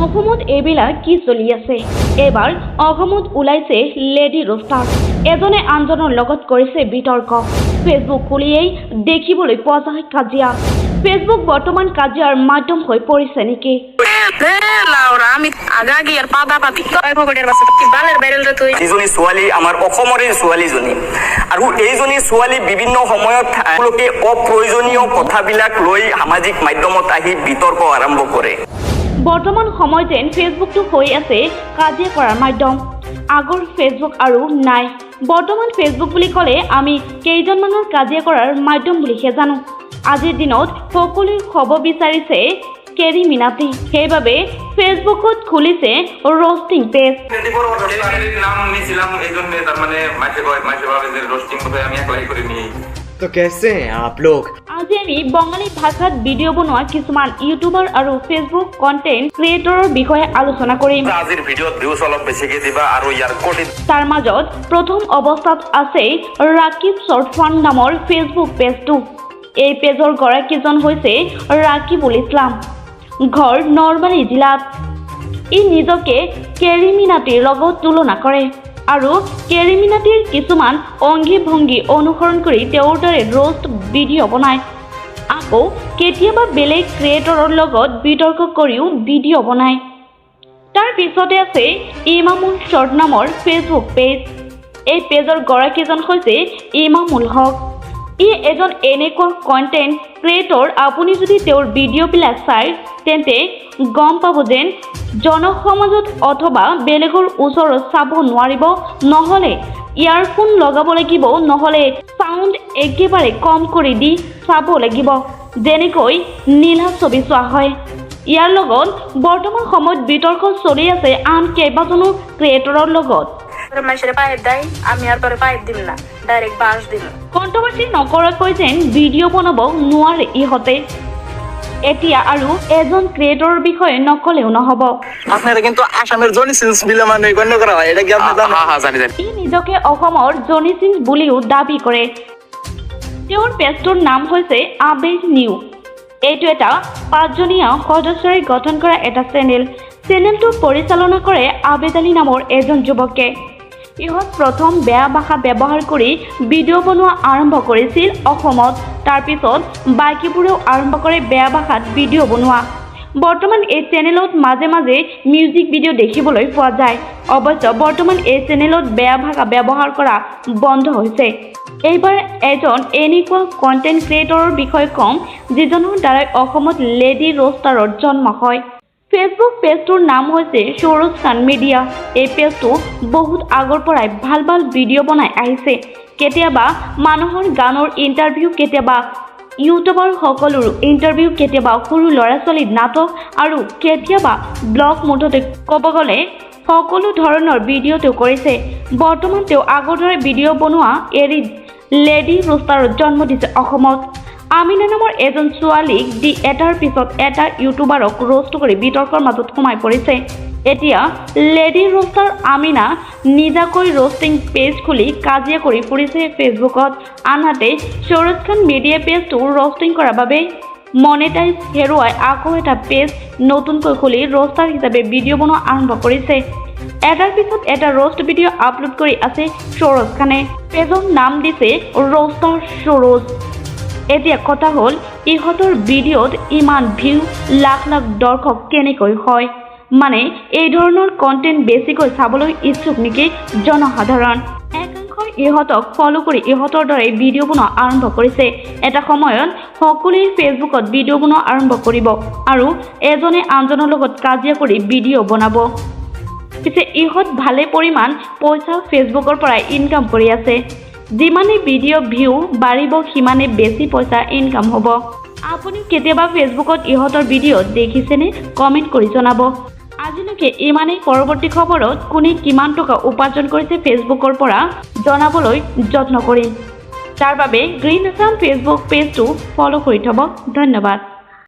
অসমত এইবিলাক কি চলি আছে? এইবাৰ অসমত ওলাইছে লেডি ৰোষ্টাৰ। এজনে আনজনৰ লগত কৰিছে বিতৰ্ক। ফেচবুক খুলিয়েই দেখিবলৈ পোৱা যায় কাজিয়া। ফেচবুক বৰ্তমান কাজিয়াৰ মাধ্যম হৈ পৰিছে নেকি? লাউৰা, আমি আগা গিয়াৰ পাদা পাতি ফকটেৰ বাসা কি বালেৰ ভাইৰাল ৰে তুই। যিজনী ছোৱালী, আমাৰ অসমৰে ছোৱালীজনী আৰু এইজনী ছোৱালী বিভিন্ন সময়ত তেওঁলোকে অপ্ৰয়োজনীয় কথাবিলাক লৈ সামাজিক মাধ্যমত আহি বিতৰ্ক আৰম্ভ কৰে। বৰ্তমান সময় যেন ফেচবুকটো হৈ আছে কাজিয়া কৰাৰ মাধ্যম। আগৰ ফেচবুক আৰু নাই। বৰ্তমান ফেচবুক বুলি ক'লে আমি কেইজনমানৰ কাজিয়া কৰাৰ মাধ্যম বুলিহে জানো। আজিৰ দিনত সকলোৱে হ'ব বিচাৰিছে কেৰি মিনাতি। সেইবাবে ফেচবুকত খুলিছে ৰষ্টিং পেজ। নাম নিয়েছিলাম এই জন্য, তার মানে মাসে কয় মাসে ভাবে যে রোস্টিং কোথায় আমি একলাই করে নিই। तो कैसे हैं आप लोग? আজি আমি বঙালী ভাষাত ভিডিঅ' বনোৱা কিছুমান ইউটিউবাৰ আৰু ফেচবুক কণ্টেণ্ট ক্ৰিয়েটৰৰ বিষয়ে আলোচনা কৰিম। আজিৰ ভিডিঅ'ত ভিউজ অলপ বেছিকে দিবা আৰু ইয়াৰ কোটি তাৰ মাজত প্ৰথম অৱস্থাত আছে ৰাকিব শ্বৰ্ট ফান নামৰ ফেচবুক পেজটো। এই পেজৰ গৰাকীজন হৈছে ৰাকিবুল ইছলাম। ঘৰ নলবাৰী জিলাত। ই নিজকে কেৰিমিনাতিৰ লগত তুলনা কৰে আৰু কেৰিমিনাতিৰ কিছুমান অংগী ভংগী অনুসৰণ কৰি তেওঁৰ দৰে ৰ'ষ্ট ভিডিঅ' বনায়। আকৌ কেতিয়াবা বেলেগ ক্ৰিয়েটৰৰ লগত বিতৰ্ক কৰিও ভিডিঅ' বনায়। তাৰ পিছতে আছে ইমামুল শ্বৰ্ট নামৰ ফেচবুক পেজ। এই পেজৰ গৰাকীজন হৈছে ইমামুল হক। ই এজন এনেকুৱা কণ্টেণ্ট ক্ৰিয়েটৰ, আপুনি যদি তেওঁৰ ভিডিঅ'বিলাক চায় তেন্তে গম পাব যেন জনসমাজত অথবা বেলেগৰ ওচৰত চাব নোৱাৰিব, নহ'লে ইয়াৰফোন লগাব লাগিব, নহ'লে চাউণ্ড একেবাৰে কম কৰি দি চাব লাগিব, যেনেকৈ নীলা ছবি চোৱা হয়। ইয়াৰ লগত বৰ্তমান সময়ত বিতৰ্ক চলি আছে আন কেইবাজনো ক্ৰিয়েটৰৰ লগত। তোৰ মাসেৰ পায়েৰ দেয়, আমি আৰ তোৰে পায়েৰ দিম না, ডাইৰেক্ট বাঁশ দিম। কণ্ট্ৰভাৰ্চি নকৰাকৈ যেন ভিডিঅ' বনাব নোৱাৰে ইহঁতে। এতিয়া আৰু এজন ক্ৰিয়েটৰৰ বিষয়ে নক'লেও নহ'ব। আপনারা কিন্তু আসামের জনি সিন্স বিলে মানে গণ্য করা হয়, এটা কি আপনি জানেন? হ্যাঁ হ্যাঁ জানি জানি। ই নিজকে অসমৰ জনি সিং বুলিও দাবী কৰে। তেওঁৰ পেজটোৰ নাম হৈছে আবেগ নিউ। এইটো এটা পাঁচজনীয়া সদস্যৰে গঠন কৰা এটা চেনেল। চেনেলটো পৰিচালনা কৰে আবেদ আলী নামৰ এজন যুৱকে। ইহঁত প্ৰথম বেয়া ভাষা ব্যৱহাৰ কৰি ভিডিঅ' বনোৱা আৰম্ভ কৰিছিল অসমত। তাৰপিছত বাকীবোৰেও আৰম্ভ কৰে বেয়া ভাষাত ভিডিঅ' বনোৱা। বৰ্তমান এই চেনেলত মাজে মাজে মিউজিক ভিডিঅ' দেখিবলৈ পোৱা যায়। অৱশ্যে বৰ্তমান এই চেনেলত বেয়া ভাষা ব্যৱহাৰ কৰা বন্ধ হৈছে। এইবাৰ এজন এনেকুৱা কণ্টেণ্ট ক্ৰিয়েটৰৰ বিষয়ে ক'ম, যিজনৰ দ্বাৰাই অসমত লেডি ৰোষ্টাৰৰ জন্ম হয়। ফেচবুক পেজটোৰ নাম হৈছে সৌৰজ খান মিডিয়া। এই পেজটো বহুত আগৰ পৰাই ভাল ভাল ভিডিঅ' বনাই আহিছে। কেতিয়াবা মানুহৰ গানৰ ইণ্টাৰভিউ, কেতিয়াবা ইউটিউবাৰ সকলোৰো ইণ্টাৰভিউ, কেতিয়াবা সৰু ল'ৰা ছোৱালীৰ নাটক আৰু কেতিয়াবা ব্লগ, মুঠতে ক'ব গ'লে সকলো ধৰণৰ ভিডিঅ' তেওঁ কৰিছে। বৰ্তমান তেওঁ আগৰ দৰে ভিডিঅ' বনোৱা এৰি লেডি ৰোষ্টাৰত জন্ম দিছে অসমত। আমিনা নামৰ এজন ছোৱালীক দি এটাৰ পিছত এটা ইউটিউবাৰক ৰোষ্ট কৰি বিতৰ্কৰ মাজত সোমাই পৰিছে। এতিয়া লেডি ৰোষ্টাৰ আমিনা নিজাকৈ ৰোষ্টিং পেজ খুলি কাজিয়া কৰি ফুৰিছে ফেচবুকত। আনহাতে সৌৰজ খান মিডিয়া পেজটো ৰোষ্টিং কৰাৰ বাবে মনেটাইজ হেৰুৱাই আকৌ এটা পেজ নতুনকৈ খুলি ৰোষ্টাৰ হিচাপে ভিডিঅ' বনোৱা আৰম্ভ কৰিছে। এটাৰ পিছত এটা ৰোষ্ট ভিডিঅ' আপলোড কৰি আছে সৌৰজ খানে। পেজৰ নাম দিছে ৰোষ্টাৰ সৌৰজ। এতিয়া কথা হ'ল, ইহঁতৰ ভিডিঅ'ত ইমান ভিউ, লাখ লাখ দৰ্শক কেনেকৈ হয়? মানে এই ধৰণৰ কণ্টেণ্ট বেছিকৈ চাবলৈ ইচ্ছুক নেকি জনসাধাৰণ? একাংশই ইহঁতক ফ'ল' কৰি ইহঁতৰ দৰে ভিডিঅ' বনোৱা আৰম্ভ কৰিছে। এটা সময়ত সকলোৱে ফেচবুকত ভিডিঅ' বনোৱা আৰম্ভ কৰিব আৰু এজনে আনজনৰ লগত কাজিয়া কৰি ভিডিঅ' বনাব। পিছে ইহঁত ভালে পৰিমাণ পইচা ফেচবুকৰ পৰাই ইনকাম কৰি আছে। যিমানে ভিডিঅ' ভিউ বাঢ়িব, সিমানে বেছি পইচা ইনকাম হ'ব। আপুনি কেতিয়াবা ফেচবুকত ইহঁতৰ ভিডিঅ' দেখিছেনে? কমেণ্ট কৰি জনাব। আজিলৈকে ইমানেই। পৰৱৰ্তী খবৰত কোনে কিমান টকা উপাৰ্জন কৰিছে ফেচবুকৰ পৰা জনাবলৈ যত্ন কৰিম। তাৰ বাবে গ্ৰীণ আছাম ফেচবুক পেজটো ফ'ল' কৰি থ'ব। ধন্যবাদ।